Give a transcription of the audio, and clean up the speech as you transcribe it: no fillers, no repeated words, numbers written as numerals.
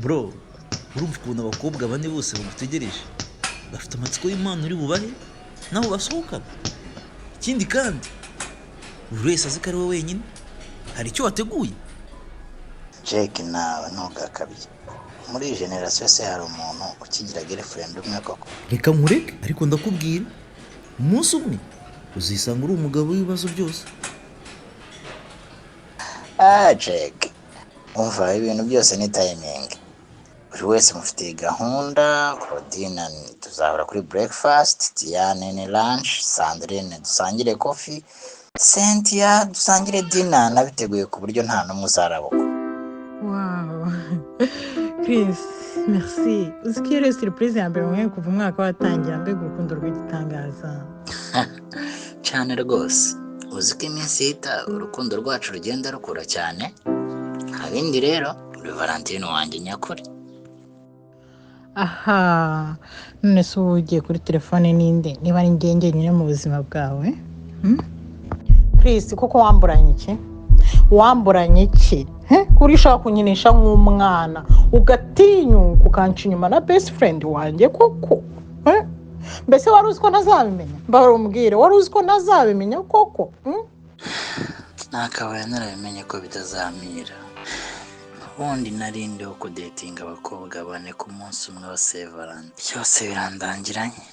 Bro, urumva ukuntu abakobwa bane bose bagutegereje, bafite amatsiko y'impano uri bubahe nabo basohokana. Ikindi kandi, buri wese azi ko ari we wenyine. Hari icyo wateguye? Jake, nawe ntugakabye. Muri iyi generation se hari umuntu ukigira girlfriend umwe koko? Reka nkureke, ariko ndakubwira, umunsi umwe uzisanga uri umugabo w'ibibazo byose. Ah, Jake, umva, ibintu byose ni timing. Buri wese mufitiye gahunda. Claudine tuzahora kuri breakfast, Diane ni lunch, Sandrine dusangire coffee, Cynthia dusangire dinner. Nabiteguye ku buryo nta n'umwe uzarabukwa. Wow, Chris, merci. Uzi ko iyo ariyo surprise ya mbere nkwiye kuva umwaka watangira? Mbega urukundo rw'igitangaza! Cyane rwose. Uzi ko iminsi ihita, urukundo rwacu rugenda rukura cyane. Nta bindi rero, uri Valentine wanjye nyakuri. Aha, none se ubu ugiye kuri telefone ninde, niba ari njye njyenyine mu buzima bwawe, Chris, koko wamburanye iki? Wamburanye iki? Kuri ushaka kunkinisha nk'umwana, ugatinyuka ukanca inyuma na best friend wanjye koko, eh? Mbese wari uzi ko ntazabimenya? Mbara umbwire, wari uzi ko ntazabimenya koko, Nakabaye narabimenye ko bitazamira. Ubundi narindi wo kudatinga abakobwa bane ku munsi umwe wa Saint Valentin, byose birandangiranye.